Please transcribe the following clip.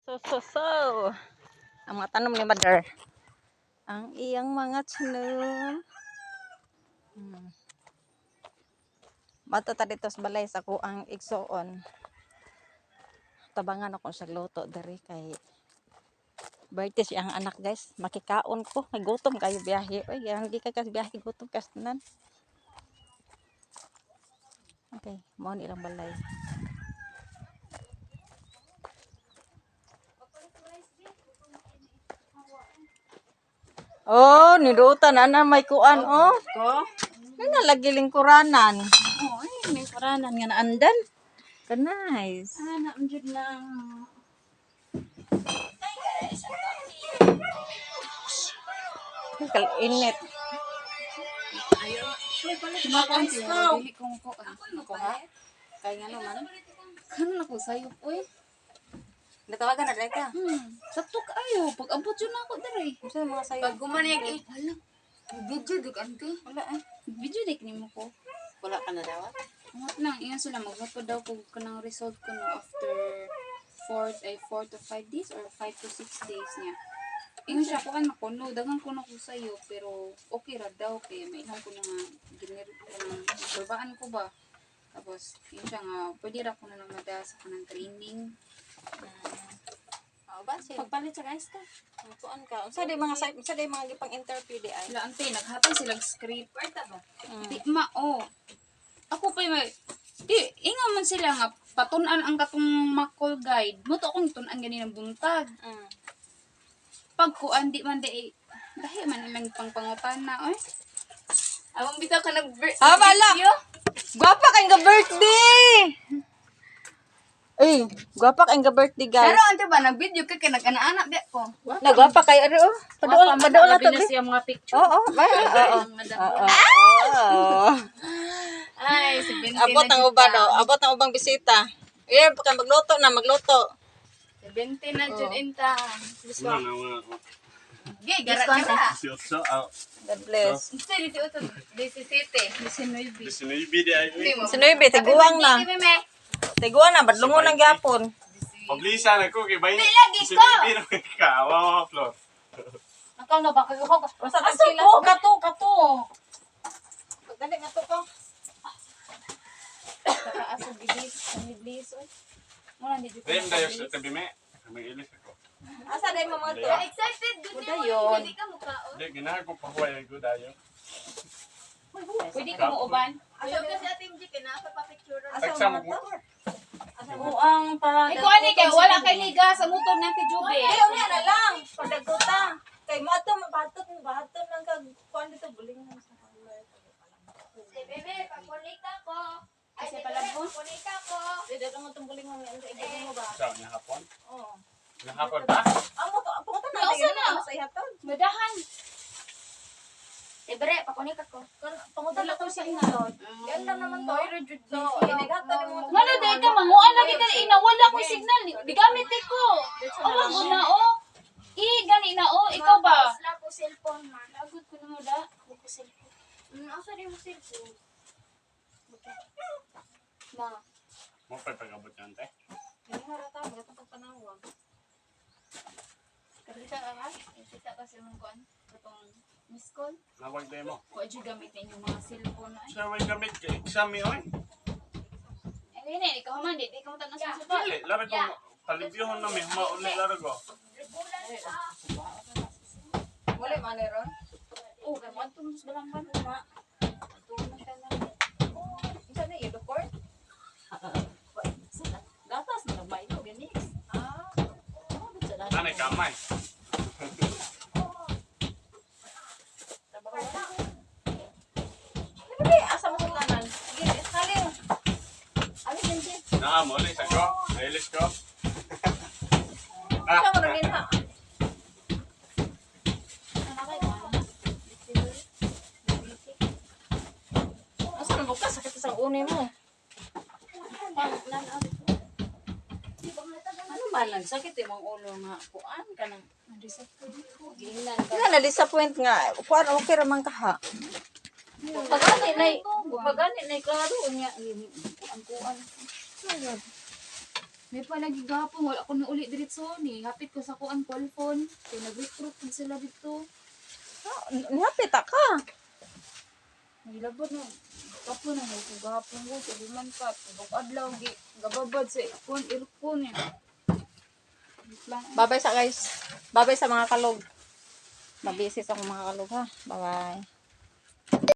So. Ang mga tanom ni Mother. Ang iyang mga tanom. Mato ta dito sa balay sa kuang igsoon. Tabangan ako sa luto diri kay birthday siya ang anak, guys. Makikaon ko. May gutom kayo biyahe. Oy, hindi ka kasi biyahe, gutom kas tanan. Okay, mao ni ilang balay. Oh, nirutan ana may kuan oh. Ko? Nga lagi lingkuranan. Oh, ay, may paranan nga naandan. Ka nice. Ah, naanjud na. Kal init. Kumakuan siya. Dili kong ko. Kuha. Kay nga naman. Kano na ko sayop, oy. Natawagan na dai ka. Sakto kaayo. Pag abot yun ako dere. Unsa mga sayo? Pag gumanag eh. Wala. Video duk ante. Wala eh. Video dik nimo ko. Wala ka na dawat. Angat lang, ingan sila magbato daw kung kanang result ko no after 4 to 5 days or 5 to 6 days niya. Ingon siya kuan makuno, daghan kuno ko sayo pero okay ra daw kay mailhan ko na nga ginir kanang probaan ko ba. Tapos ingon siya nga pwede ra ko na lang mada sa kanang training. Oh, ba siya. Pagpalit sa guys ka. Kuan ka. Unsa di mga say, unsa di mga gipang interview di ay? Sila ante naghatag silang script. Di ma oh. Ako pa may di ingon man sila nga patun-an ang katong makol guide. Mo to akong tun-an gani ng buntag. Pag kuan di man di eh, dahi man ilang pangpangutan na oy. Awang bitaw ka nag Ah, wala. Gwapa kay nga birthday. Ay, gwapa kay nga birthday, guys. Pero ante ba nag-video ka kay nag-ana-ana ba ko? Nagwapa kay ano oh. Paduol, paduol na to. Labi na siya mga picture. Oo, oo, oo. Oo. Oo. Ay, si 20 Abot ang uban oh, abot ang ubang bisita. Eh, pagka magluto na, magluto. 20 na jud inta. Una na, una. Gi, gara gara. 18, ah, God bless. Unsa dito ito? 17. 19. 19 di ay. uy. Sinuibe, tiguang na. Meme. Tiguang na, badlungon ng gyapon. Pablisa na ko kay bay. lagi ko. 19 na ka, awa floor. Nakaw na ba kayo? Basta Asa ko? Kato, kato. Dali nga to ko. Kataas og bilis, kami bilis oy. Muna di jud ko Dem dayo makabilis. sa tabi me. May ilis ako. Asa day mo mga to? Excited gud Dayon. ni mo. Di ka mukaon. Di ginahan ko pahuway ko dayo. Pwede ka mo uban? Ayaw kasi Ate MG kay nasa pa picture. Asa Tagsa mo mo mga to? Buang pa. Ikaw ani kay wala kay liga sa motor ng Ate Jube. Ay, unya na lang. Pagdaguta. Kay mo ato, bahatot, bahatot lang kag kuan dito buling na sa Bebe, pakunika ko. Kasi palabon. Pakunika ko. Dito mo itong buling mo mo ba? Sa nya hapon. Oo. Nya hapon ba? Ang mo pangutan na Nausa tayo na. na sa ihatod. Madahan. Libre, pakunika ko. Pangutan na to sa ihatod. Yan lang naman to. So, inighatod mo. Ngano day ka manguan lagi ka ina wala ko signal. Di gamit eh ko. Awa ko na oh. I gani na oh, ikaw ba? Wala ko cellphone man. Lagot ko na mo da. Wala ko cellphone. Asa di mo cellphone? Ma. Mo pa pag-abot yan te. Harata, mga pagpanawag. Kita ka ka? Kita ka sa mong kuan katong miss call. Nawag day mo. Wa jud gamit inyong mga cellphone ay. Sa way gamit kay exam mi oy. Eh ini ikaw man di ka mo tanas sa suba. Dili, laro ko palibyohon na mi mauli laro ko. Muli man ni ron. Oh, kay mo adto sa balamban. Ma. Unsa na iyo doktor? Gatas na nagbaylo gani. Ah. Anay kamay. Dili, asa mo sa tanan? Sige, haling. Alin din. Na mo ulit ko. Nailis ko. Asa mo rin ha? Asa na bukas sakit sa uni mo. Ano man lang sakit imong ulo nga kuan kanang giingnan ka. Nga na disappoint nga. Kuan okay ra man kaha. Pagani nay, pagani nay klaro unya kuan kuan. May palagi gahapon wala ko na uli diretso ni. Hapit ko sa kuan cellphone. Kay nag-recruit pud sila dito. Ah, nihapit ta ka. Nilabot na. Kapo na mo ko gahapon ko sa human ka. Tubok adlaw gi gababad sa kuan aircon eh. Wait lang. Bye-bye sa guys. Bye-bye sa mga kalog. Mabisis ako mga kalog ha. Bye-bye.